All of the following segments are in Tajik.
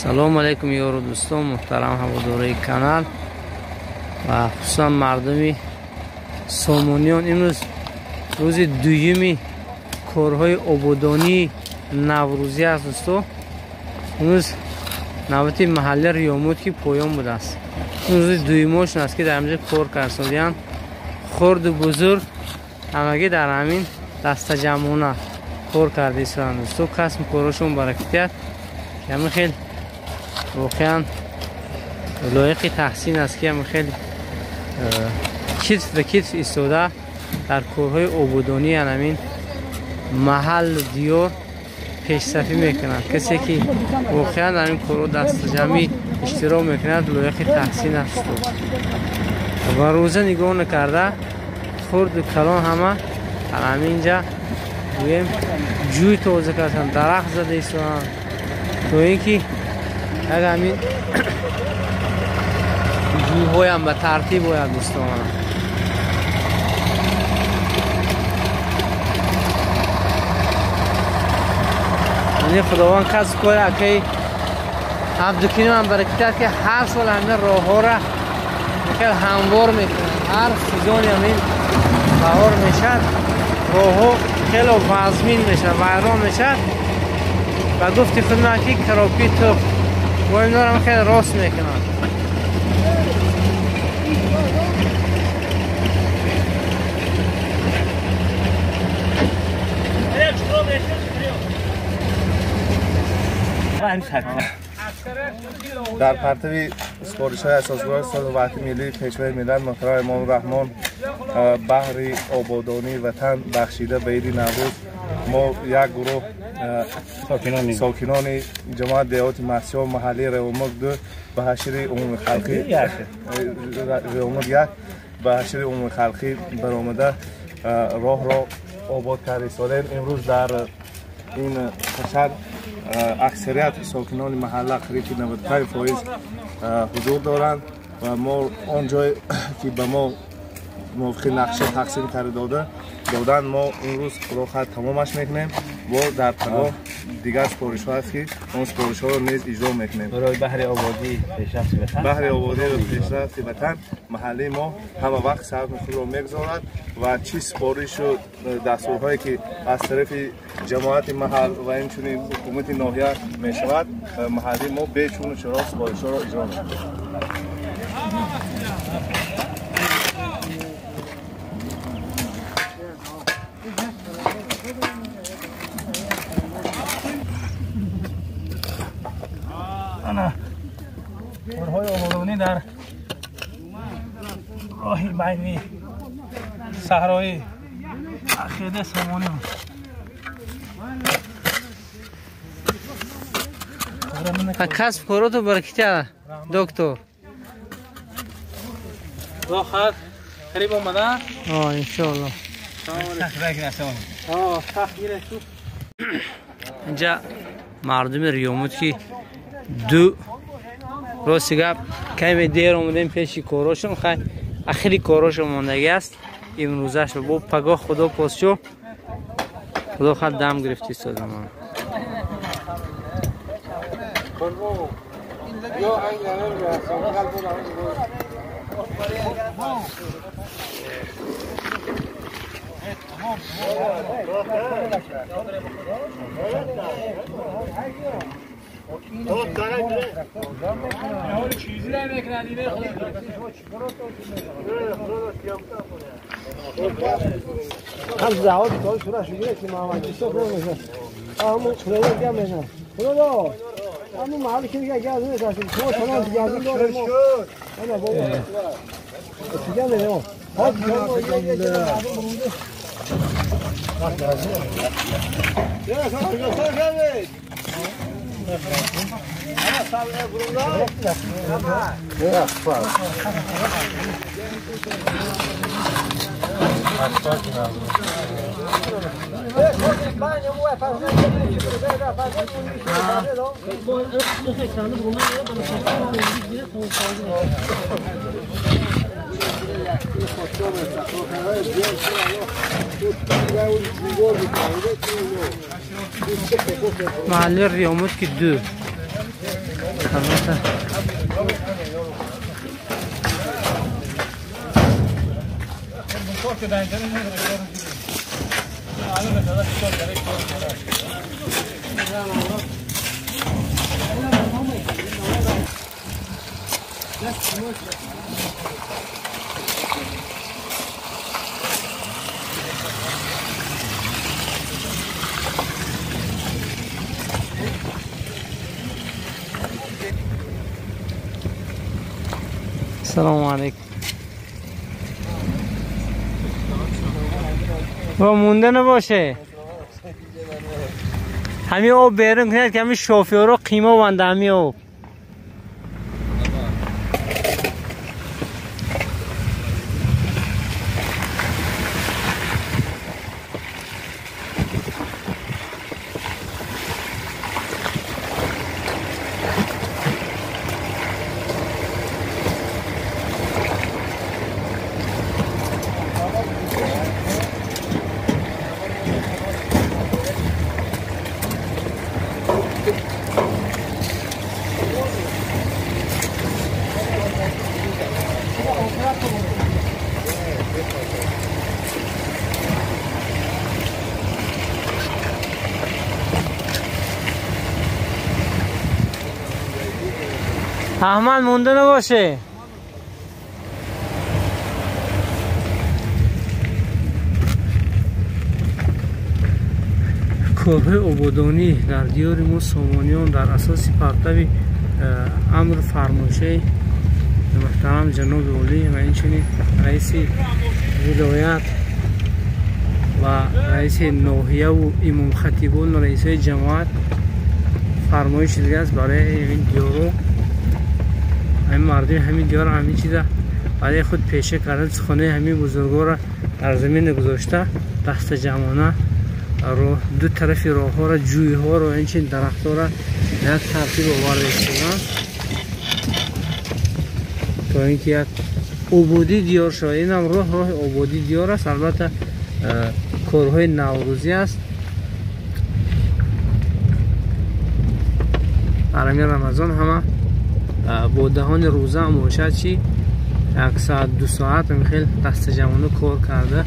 Салом алейкум ёру дӯстон, муҳтарам ҳаводорои канал ва хусусан мардуми сомониён. Имрӯз рӯзи дуюми корҳои ободонии наврӯзӣ аст дӯсто. Имрӯз навбати маҳалли Риёмуд ки поён будааст. Рӯзи дуюмошон аст ки дар инҷо кор карданд. Хурду бузург ҳамагӣ дар ҳамин дастаҷамъона кор карда истоданд дӯсто. Касбу корашон баракатият ки ҳамин хел воқеан лоиқи таҳсин аст ки ҳамин хел китф ба китф истода дар корҳои ободонии ҳамин маҳаллу диёр пешсафӣ мекунанд. Касе ки воқеан дар ин корҳо дастаҷамъӣ иштирок мекунад лоиқи таҳсин аст. Ва рӯза нигоҳ накарда хурду калон ҳама дар ҳамин ҷа гӯем ҷӯй тоза карданд, дарахт зада истоданд то ин ки як ҳамин ҷӯйҳоям ба тартиб ояд дӯстон. Яъне Худованд касб кори акаи Абдукримам баракатият ки ҳар сол ҳамин роҳҳоро хеле ҳамвор мекунад. Ҳар сезони ҳамин баҳор мешавад, роҳҳо хеле вазмин мешавад, вайрон мешавад. Ба гуфти худман ки каропи тухм бо инорам хеле рост мекунад. Дар партави супоришҳои асосгузори сулҳу ваҳдати миллӣ, Пешвои миллат муҳтарам Эмомалӣ Раҳмон баҳри ободонии ватан бахшида ба иди Наврӯз мо як гурӯҳ сокинони ҷамоат деҳоти Маҳсиё маҳаллии Ревомуд 2 ба ҳашри умумихалқӣ Ревомуд 1 ба ҳашри умумихалқӣ баромада роҳро обод карда истодаем. Имрӯз дар ин ҳашар аксарият сокинони маҳалла қариб 95% ҳузур доранд ва мо он ҷое ки ба мо мувофиқи нақша тақсим карда доданд, мо имрӯз худо хоҳад тамомаш мекунем. Бо дар пагоҳ дигар супоришҳо аст ки он супоришҳоро низ иҷро мекунем. Барои баҳри ободӣ пешрафти ватан, баҳри ободӣ ва пешрафти ватан маҳаллаи мо ҳама вақт саҳми худро мегузорад ва чӣ супоришу дастурҳое ки аз тарафи ҷамоати маҳал ва инчунин ҳукумати ноҳия мешавад, маҳаллаи мо бечуну чаро супоришҳоро иҷро мекунад. Корҳои ободонӣ дар роҳи байни саҳрои Ақида Сомонӣ. Касб короту баракатия доктор. Худо хоҳад қариб омада. Иншоалло. Инҷа мардуми Риёмуд ки ду рости гап каме дер омадем пеши корошон, хай ахири корошон мондагӣ аст имрӯзаш. Бо пагоҳ худо посшо худо хоҳад дам гирифта истодам. هم زهاد کار شورا شده که محمد یوسف نمیشه. همون خدا دیگه میشه. خدا همون محلی که میگه گاز نمیشه. شما شما گاز داره ما. انا بابا. دیگه میشه. ها Маҳалли Риёмуд ки ду. Албатта سلام علیکم. با مونده نباشه. همین آب بیرون کنید که همین شوفیورا قیمه بنده همین آب. احمد مونده نباشه. корҳои ободонӣ дар диёри мо сомониён дар асоси партави амру фармоишаи муҳтарам ҷаноби олӣ ва инчунин раиси вилоят ва раиси ноҳияву имомхатибон раисҳои ҷамоат фармоиш шудааст барои ин диёру ҳамин мардуми ҳамин диёр ҳамин чиза барои худ пеша кардан хонаи ҳамин бузургоро дар замин гузошта дастаҷамъона ду тарафи роҳҳоро ҷӯйҳоро инчунин дарахтҳоро як тартиб оварда истоданд то ин ки як ободии диёр шавад. Инам роҳ роҳи ободии диёр аст. Албатта корҳои наврӯзӣ аст. Дар ҳамин Рамазон ҳама бо даҳони рӯза ҳам бошад чи як соат ду соат хел дастаҷамъона кор карда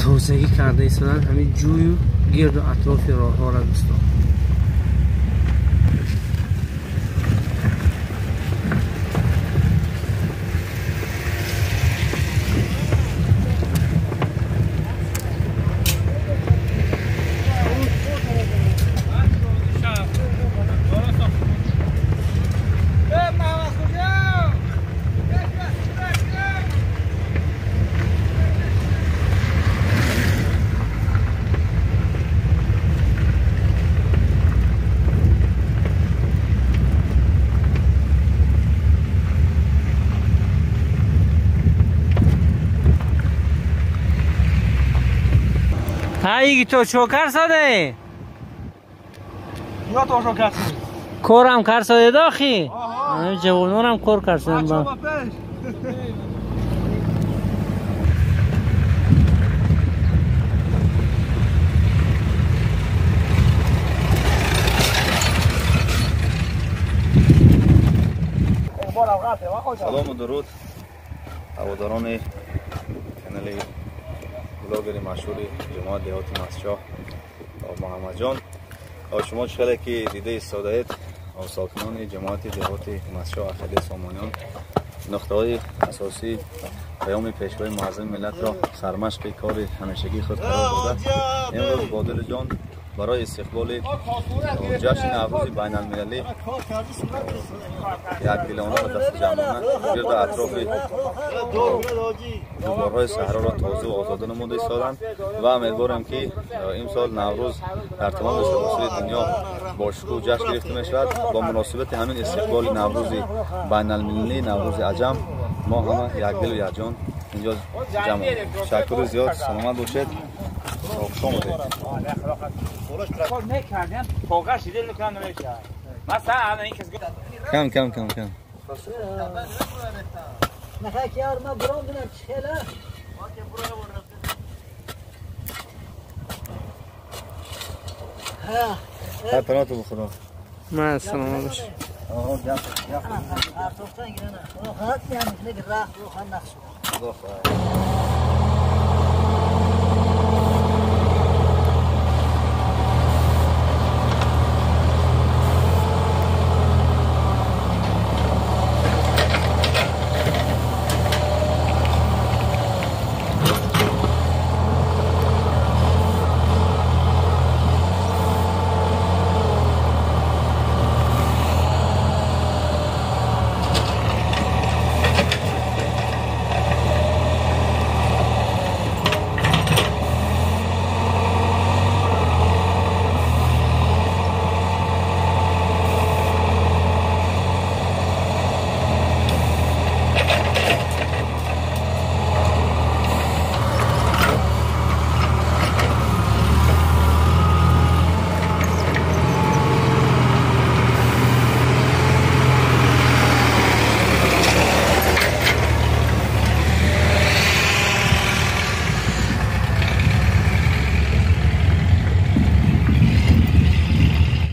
тозагӣ карда истоданд ҳамин ҷӯю гирду атрофи роҳҳоро дӯстон. ای تو چوکر ساده؟ یا تو چوکر ساده؟ کورم کار ساده داخی؟ جوانورم کور کار ساده با. سلام و درود هواداران کانال بلاگر مشهور جماعت دهات مستشاه محمد جان. شما چقدر که دیده ایستاده ساکنان جماعت دهات مستشاه اخیده سامانیان نقطه های اساسی پیام پیشوای معظم ملت را سرمشق کار همیشگی خود قرار داده. امروز با دل جان برای استقبال جشن نوروز بین المللی یک دلانه و دست جمعانه گرد اطراف دوبارهای صحرا را تازه و آزاده نموده ایستادند و امیدوارم که امسال نوروز در تمام سراسر دنیا با شکوه جشن گرفته می شود. با مناسبت همین استقبال نوروز بین المللی نوروز عجم ما همه یک دل و یک جان اینجا جمع. تشکر زیاد، سلامت باشید. خوش آمدید. کم کم کم کم. ها پناه تو بخدا. Ман саломат бош. Худо хоҳад.